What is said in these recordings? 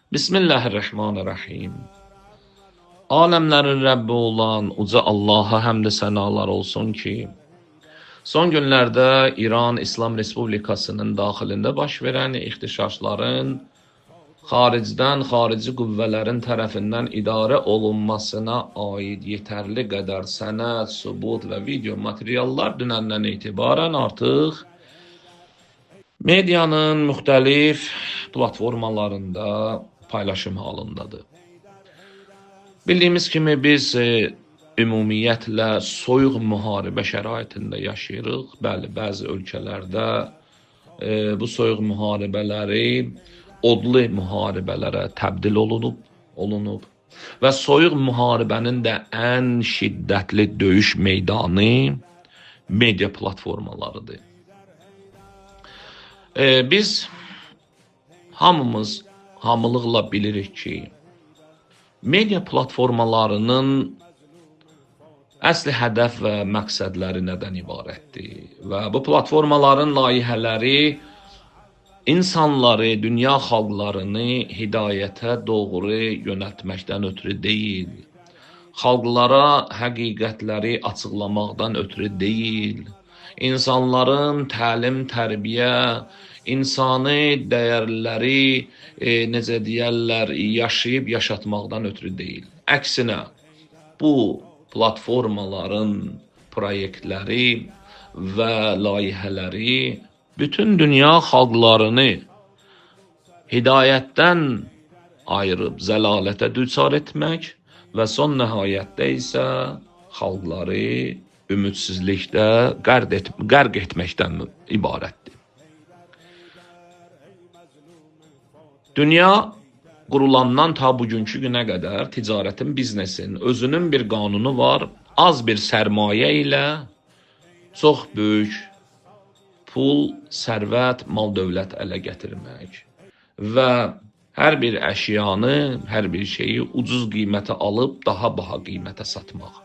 Bismillahirrahmanirrahim. Aləmlərin Rəbbi olan uca Allaha həmd sənalar olsun ki, son günlərdə İran İslam Respublikasının daxilində baş verən ixtişaşların xaricdən, xarici qüvvələrin tərəfindən idarə olunmasına aid yetərli qədər sənəd, sübut və video materiallar dünəndən etibarən artıq medianın müxtəlif platformalarında paylaşım halındadır. Bildiyimiz kimi biz ümumiyyətlə soyuq müharibə şəraitində yaşayırıq. Bəli, bəzi ölkələrdə bu soyuq müharibələri odlu müharibələrə təbdil olunub və soyuq müharibənin də ən şiddətli döyüş meydanı media platformalarıdır. Biz hamımız hamılıqla bilirik ki, media platformalarının əsli hədəf və məqsədləri nədən ibarətdir və bu platformaların layihələri insanları, dünya xalqlarını hidayətə doğru yönəltməkdən ötürü deyil, xalqlara həqiqətləri açıqlamaqdan ötürü deyil, insanların təlim, tərbiyə, insani dəyərləri, necə deyərlər, yaşayıb yaşatmaqdan ötürü deyil. Əksinə, bu platformaların proyektləri və layihələri bütün dünya xalqlarını hidayətdən ayırıb zəlalətə düçar etmək və son nəhayətdə isə xalqları ümidsizlikdə qərq etməkdən ibarətdir. Dünya qurulandan ta bugünkü günə qədər ticarətin, biznesin özünün bir qanunu var. Az bir sərmayə ilə çox böyük pul, sərvət, mal, dövlət ələ gətirmək və hər bir əşyanı, hər bir şeyi ucuz qiymətə alıb daha baha qiymətə satmaq.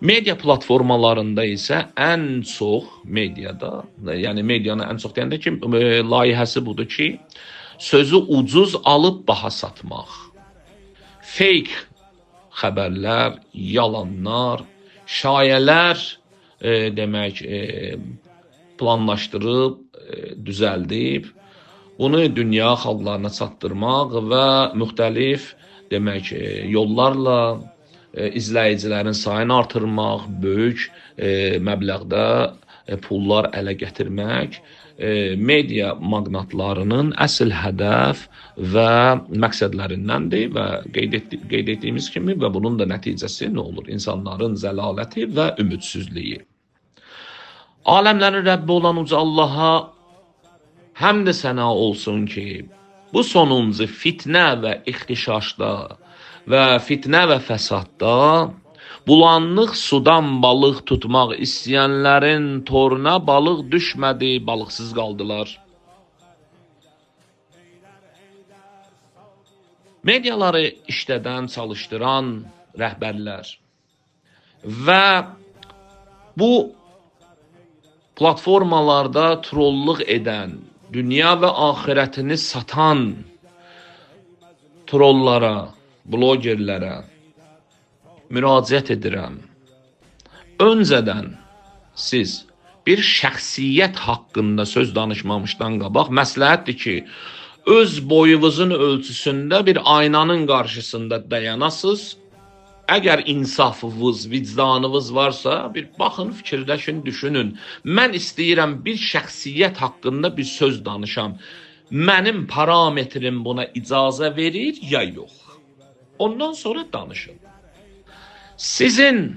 Media platformalarında isə ən çox mediada, yəni medianı ən çox deyəndə ki, layihəsi budur ki, sözü ucuz alıb baha satmaq. Fake xəbərlər, yalanlar, şayələr demək, planlaşdırıb, düzəldib, bunu dünya xalqlarına çatdırmaq və müxtəlif demək, yollarla izləyicilərin sayını artırmaq, böyük məbləğdə pullar ələ gətirmək media maqnatlarının əsl hədəf və məqsədlərindəndir və qeyd etdiyimiz kimi və bunun da nəticəsi nə olur? İnsanların zəlaləti və ümidsizliyi. Aləmlərin Rəbbi olan uca Allaha həmd səna olsun ki, bu sonuncu fitnə və ixtişaşda və fitnə və fəsadda bulanıq sudan balıq tutmaq istəyənlərin toruna balıq düşmədi, balıqsız qaldılar. Mediaları işlədən, çalışdıran rəhbərlər və bu platformalarda trolluq edən, dünya və axirətini satan trollara, blogerlərə müraciət edirəm. Öncədən siz bir şəxsiyyət haqqında söz danışmamışdan qabaq məsləhətdir ki, öz boyunuzun ölçüsündə bir aynanın qarşısında dayanasınız. Əgər insafınız, vicdanınız varsa, bir baxın, fikirləşin, düşünün. Mən istəyirəm bir şəxsiyyət haqqında bir söz danışam. Mənim parametrim buna icazə verir ya yox? Ondan sonra danışın. Sizin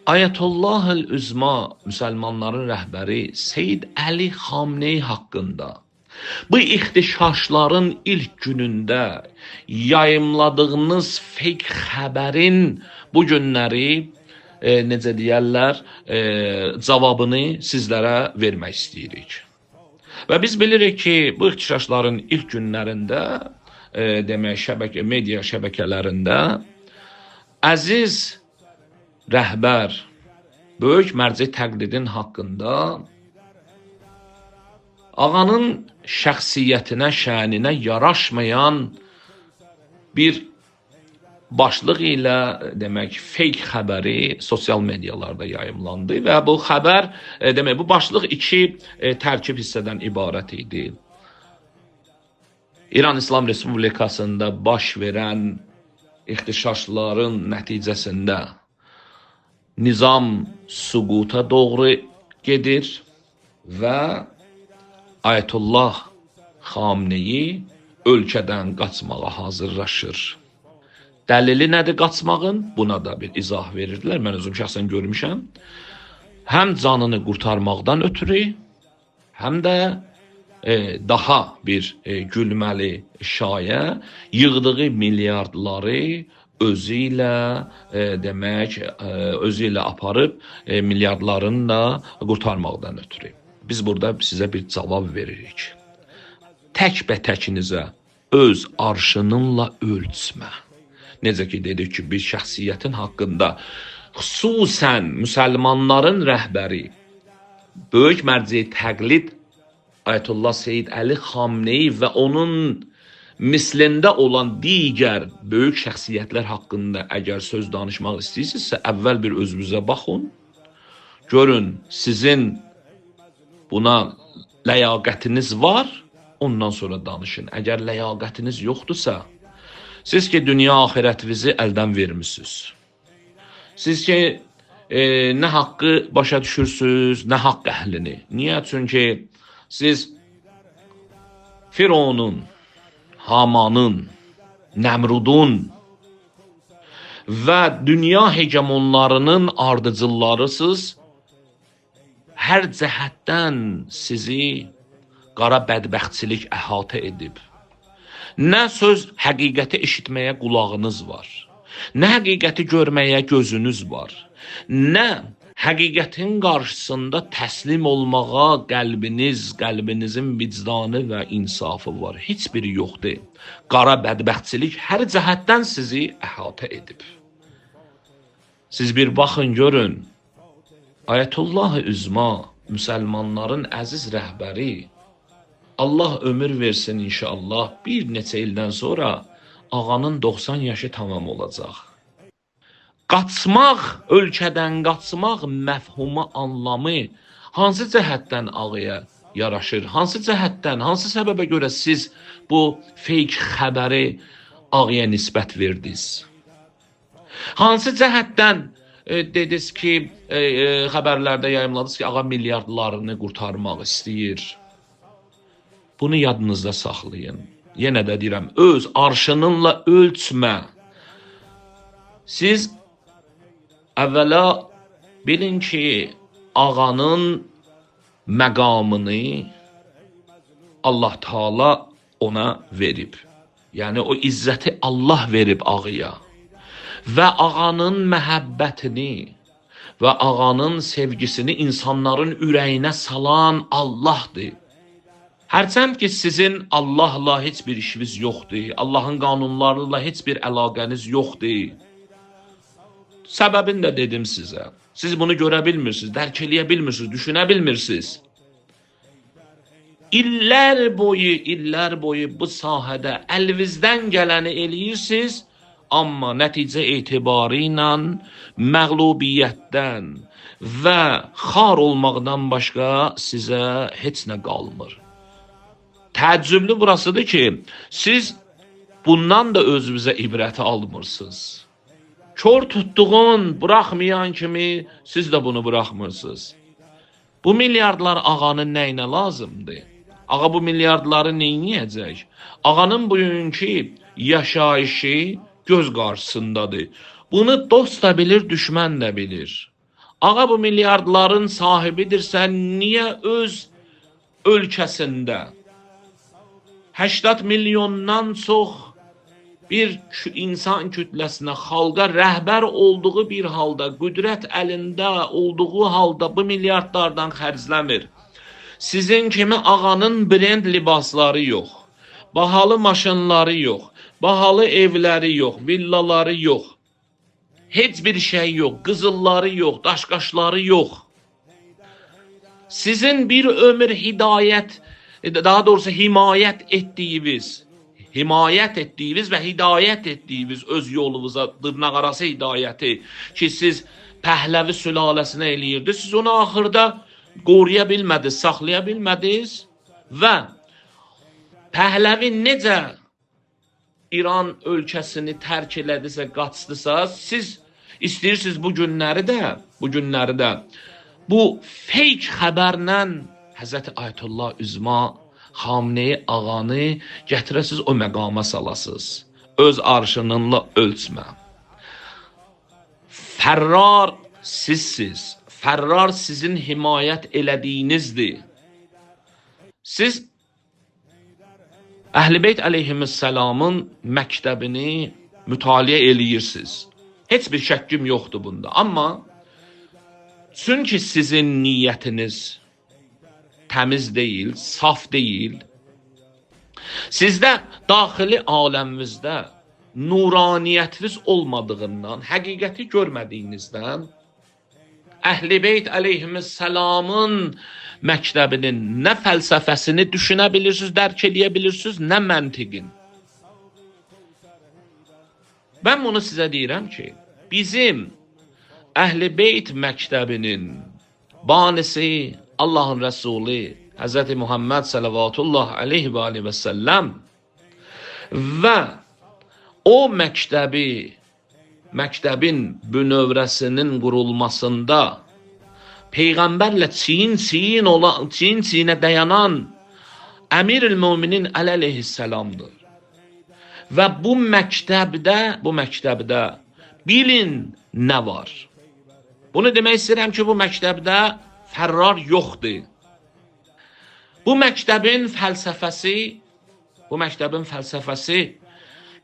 Ayətullahül Üzma, müsəlmanların rəhbəri Seyid Əli Xamneyi haqqında bu ixtişaşların ilk günündə yayımladığınız fake xəbərin bu günləri, necə deyərlər, cavabını sizlərə vermək istəyirik. Və biz bilirik ki, bu ixtişaşların ilk günlərində, demək, media şəbəkələrində əziz rəhbər, böyük mərci təqlidin haqqında Ağanın şəxsiyyətinə, şəninə yaraşmayan bir başlıq ilə demək fake xəbəri sosial medialarda yayımlandı və bu xəbər demək bu başlıq iki tərkib hissədən ibarət idi. İran İslam Respublikasında baş verən ixtişaşların nəticəsində nizam süquta doğru gedir və Ayətullah Xamneyi ölkədən qaçmağa hazırlaşır. Dəlili nədir qaçmağın? Buna da bir izah verirdilər. Mən özüm şəxsən görmüşəm. Həm canını qurtarmaqdan ötürü, həm də daha bir gülməli şayə yığdığı milyardları özü ilə demək, özü ilə aparıb milyardlarını da qurtarmaqdan ötürü. Biz burada sizə bir cavab veririk. Təkbətəkinizə öz arşınınla ölçmə. Necə ki dedik ki, bir şəxsiyyətin haqqında xüsusən müsəlmanların rəhbəri, böyük mərci təqlid Ayətullah Seyid Əli Xamneyi və onun mislində olan digər böyük şəxsiyyətlər haqqında əgər söz danışmaq istəyirsinizsə, əvvəl bir özünüzə baxın. Görün, sizin buna ləyaqətiniz var, ondan sonra danışın. Əgər ləyaqətiniz yoxdursa, siz ki dünya axirətinizi əldən vermişsiniz. Siz ki nə haqqı başa düşürsünüz, nə haqq əhlini. Niyə? Çünki siz Fironun, Hamanın, Nəmrudun və dünya hegemonlarının ardıcıllarısınız. Hər cəhətdən sizi qara bədbəxtçilik əhatə edib. Nə söz həqiqəti eşitməyə qulağınız var, nə həqiqəti görməyə gözünüz var, nə həqiqətin qarşısında təslim olmağa qəlbiniz, qəlbinizin vicdanı və insafı var. Heç biri yoxdur. Qara bədbəxtçilik hər cəhətdən sizi əhatə edib. Siz bir baxın, görün. Ayətullah-ı Üzma, müsəlmanların əziz rəhbəri, Allah ömür versin inşallah, bir neçə ildən sonra ağanın 90 yaşı tamam olacaq. Qaçmaq, ölkədən qaçmaq məfhumu, anlamı hansı cəhətdən ağaya yaraşır? Hansı cəhətdən, hansı səbəbə görə siz bu fake xəbəri ağaya nisbət verdiniz? Hansı cəhətdən dediniz ki, xəbərlərdə yayımladınız ki, ağa milyardlarını qurtarmaq istəyir? Bunu yadınızda saxlayın. Yenə də deyirəm, öz arşınınla ölçmə. Siz əvvəla bilin ki, ağanın məqamını Allah Taala ona verib. Yəni o izzəti Allah verib ağaya. Və ağanın məhəbbətini və ağanın sevgisini insanların ürəyinə salan Allahdır. Hərçənd ki, sizin Allahla heç bir işiniz yoxdur, Allahın qanunlarıyla heç bir əlaqəniz yoxdur. Səbəbini də dedim sizə. Siz bunu görə bilmirsiniz, dərk eləyə bilmirsiniz, düşünə bilmirsiniz. İllər boyu, illər boyu bu sahədə əlinizdən gələni eləyirsiniz, amma nəticə etibarı ilə məğlubiyyətdən və xar olmaqdan başqa sizə heç nə qalmır. Təəccüblü burasıdır ki, siz bundan da özünüzə ibrəti almırsınız. Kor tutduğun buraxmayan kimi siz də bunu buraxmırsınız. Bu milyardlar ağanın nəyinə lazımdır? Ağa bu milyardları neyniyəcək? Ağanın bugünkü yaşayışı göz qarşısındadır. Bunu dost da bilir, düşmən də bilir. Ağa bu milyardların sahibidirsə, niyə öz ölkəsində 80 milyondan çox bir insan kütləsinə, xalqa rəhbər olduğu bir halda, qüdrət əlində olduğu halda bu milyardlardan xərcləmir? Sizin kimi ağanın brend libasları yox, bahalı maşınları yox, bahalı evləri yox, villaları yox, heç bir şey yox, qızılları yox, daşqaşları yox. Sizin bir ömür hidayət daha doğrusu himayət etdiyiniz, və hidayət etdiyiniz öz yolunuza, dırnaqarası hidayəti ki, siz Pəhləvi sülaləsinə eləyirdiniz, siz onu axırda qoruya bilmədiniz, saxlaya bilmədiniz və Pəhləvi necə İran ölkəsini tərk elədisə, qaçdısa, siz istəyirsiniz bu günləri də bu fake xəbərlə Həzrəti Ayətullah Üzma Xamneyi ağanı gətirəsiniz, o məqama salasınız. Öz arşınınla ölçmə. Fərrar sizsiz. Fərrar sizin himayət elədiyinizdir. Siz Əhl-i Beyt əleyhissalamın məktəbini mütaliə eləyirsiniz. Heç bir şəkkim yoxdur bunda. Amma çünki sizin niyyətiniz təmiz deyil, saf deyil, sizdə daxili aləminizdə nuraniyyətiniz olmadığından, həqiqəti görmədiyinizdən Əhl-i Beyt əleyhissalamın məktəbinin nə fəlsəfəsini düşünə bilirsiniz, dərk eləyə bilirsiniz, nə məntiqin. Mən bunu sizə deyirəm ki, bizim Əhl-i Beyt məktəbinin banisi Allahın Rəsulu Həzrəti Muhammed salavatullah aleyhi və aleyhi və səlləm və o məktəbin bünövrəsinin qurulmasında Peyğəmbərlə çiyin-çiyinə dayanan Əmir-ül Möminin Əli əleyhissalamdır. Və bu məktəbdə bilin nə var. Bunu demək istəyirəm ki, bu məktəbdə fərrar yoxdur. Bu məktəbin fəlsəfəsi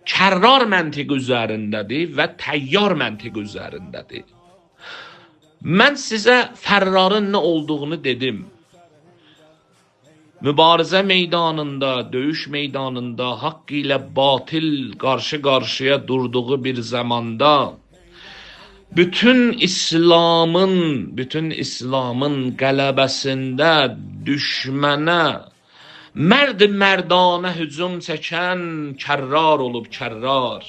kərrar məntiqi üzərindədir və təyyar məntiqi üzərindədir. Mən sizə fərrarın nə olduğunu dedim. Mübarizə meydanında, döyüş meydanında haqq ilə batil qarşı-qarşıya durduğu bir zamanda bütün İslamın qələbəsində düşmənə mərd-mərdanə hücum çəkən kərrar olub kərrar.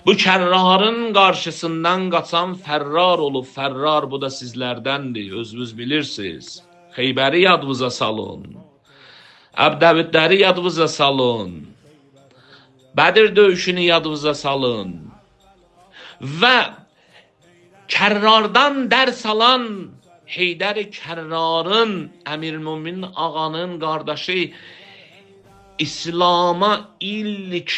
Bu kərrarın qarşısından qaçan fərrar olub fərrar, bu da sizlərdəndir, özünüz bilirsiniz. Xeybəri yadınıza salın, Əbdəvidləri yadınıza salın, Bədir döyüşünü yadınıza salın və kərrardan dərs alan Heydər-i Kərrarın, Əmir-ül-Möminin ağanın qardaşı İslam'a ilk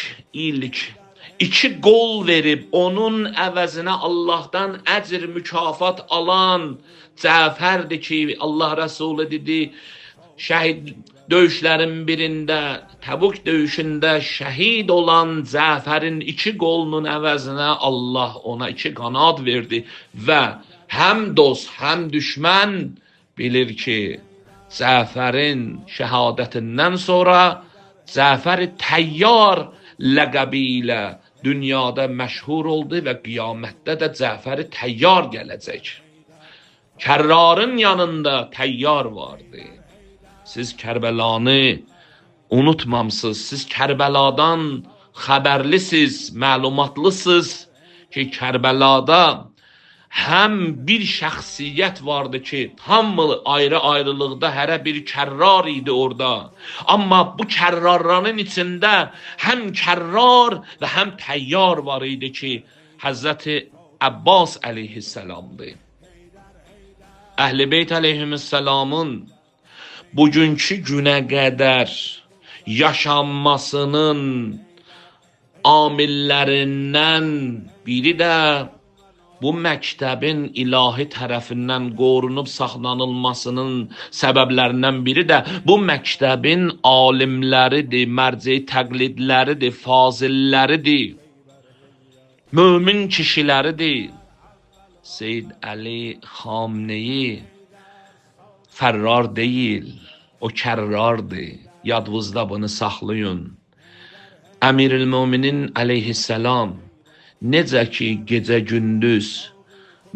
iki qol verib onun əvəzinə Allahdan əcr mükafat alan Cəfərdir ki, Allah Rəsulü dedi, şəhid döyüşlərin birində, Təbuk döyüşündə şəhid olan Cəfərin iki qolunun əvəzinə Allah ona iki qanad verdi və həm dost, həm düşmən bilir ki, Cəfərin şəhadətindən sonra Cəfər-i Təyyar ləqəbi ilə dünyada məşhur oldu və qiyamətdə də Cəfər-i Təyyar gələcək. Kərrarın yanında təyyar vardı. Siz Kərbəlanı unutmamsınız, siz Kərbəladan xəbərlisiniz, məlumatlısınız ki, Kərbəlada həm bir şəxsiyyət vardı ki, hamı ayrı-ayrılıqda hərə bir kərrar idi orada. Amma bu kərrarların içində həm kərrar və həm təyyar var idi ki, Həzrəti Əbbas əleyhissalamdır. Əhl-i Beyt əleyhissalamın bugünkü günə qədər yaşanmasının amillərindən biri də bu məktəbin ilahi tərəfindən qorunub saxlanılmasının səbəblərindən biri də bu məktəbin alimləridir, mərci təqlidləridir, fazilləridir, mömin kişiləridir. Seyyid Əli Xamneyi fərrar deyil, o kərrardır. Yadınızda bunu saxlayın. Əmir-ül Möminin əleyhissalam necə ki gecə-gündüz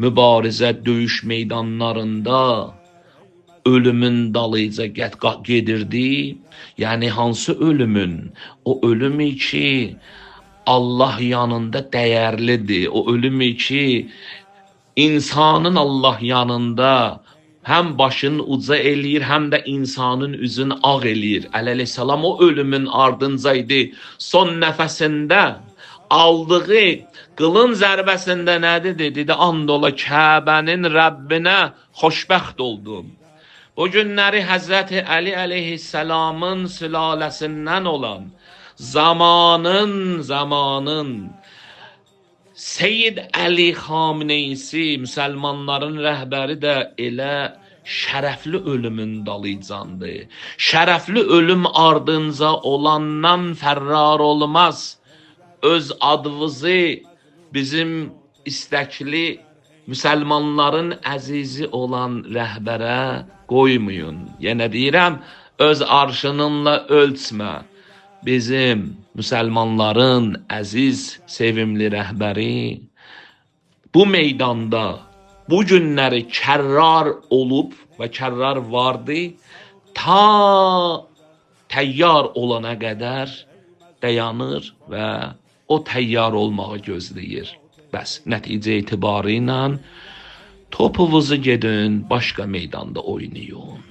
mübarizə döyüş meydanlarında ölümün dalıyca gedirdi. Yəni hansı ölümün? O ölümü ki Allah yanında dəyərlidir. O ölümü ki insanın Allah yanında həm başını uca eləyir, həm də insanın üzünü ağ eləyir. Əli əleyhissalam o ölümün ardınca idi. Son nəfəsində aldığı qılın zərbəsində nə dedi? Dedi, and ola Kəbənin Rəbbinə xoşbəxt oldum. Bu günləri Həzrəti Əli əleyhissalamın sülaləsindən olan zamanın Seyyid Əli Xamneyisi, müsəlmanların rəhbəri də elə şərəfli ölümün dalıcandı. Şərəfli ölüm ardınca olandan fərrar olmaz. Öz adınızı bizim istəkli müsəlmanların əzizi olan rəhbərə qoymayın. Yenə deyirəm, öz arşınınla ölçmə. Bizim müsəlmanların əziz, sevimli rəhbəri bu meydanda bu günləri kərrar olub və kərrar vardı, ta təyyar olana qədər dayanır və o təyyar olmağı gözləyir. Bəs nəticə etibarı ilə topunuzu gedin, başqa meydanda oynayın.